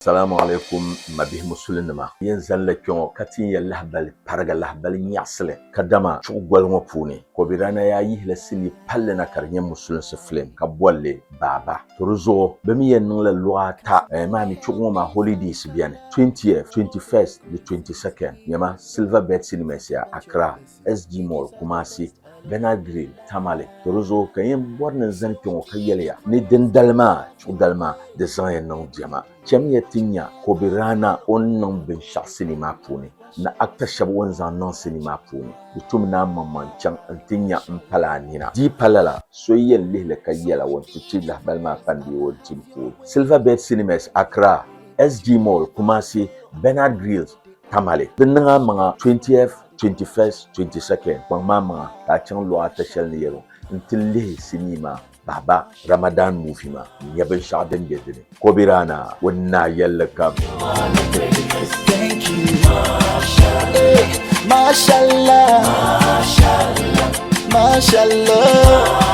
Salamu alaikum m mabihi musulinima. N yɛn zanila kpe ŋɔ ka tin ya lahibali pariga, lahibali nyaɣisili kadama chuɣu goli ŋɔ puuni Kobirana yaa yihila sinii palli na ka di nyɛ musulinsi filim ka boli li Baaba. To di zuɣu bɛ mi yɛn niŋla luɣa ata maa mi chuɣu ŋɔ maa holidays beni 20th, 21st ni 22nd nyɛma Silver Bird Cinemas ya Accra, SG Mall, Kumasi, Bernard Grill, Tamale. To di zuɣu ka n yɛn bɔri ni n zani kpe ŋɔ ka yɛli ya ni dindali maa, chuɣu dali maa, di zaŋ ya niŋ diɛma. Chamiya ti nya Kobirana o ni niŋ binshɛɣu sinii maa puuni ni actor shɛba o ni zaŋ niŋ sinii maa puuni. Di tumi ni a maŋmaŋ chaŋ nti nya m-pali a nina. Di yi pa lala, so yi yɛn lihi li ka yɛla o ni ti ti lahibali maa pa n-deei o tim puuni. Silver Bird Cinemas, Accra, SG Mall, Kumasi, Bernard Grills, Tamale. Di niŋ a maŋa 20th, 21st, 22nd kpaŋ maa maŋa ka a chaŋ luɣa ata shɛli ni yɛli o nti lihi sinii maa Baba Ramadan movie maa n-nya binshɛɣu din be di ni. Kobirana o ni naai yɛlli kam. Mashallah, Mashallah, Mashallah.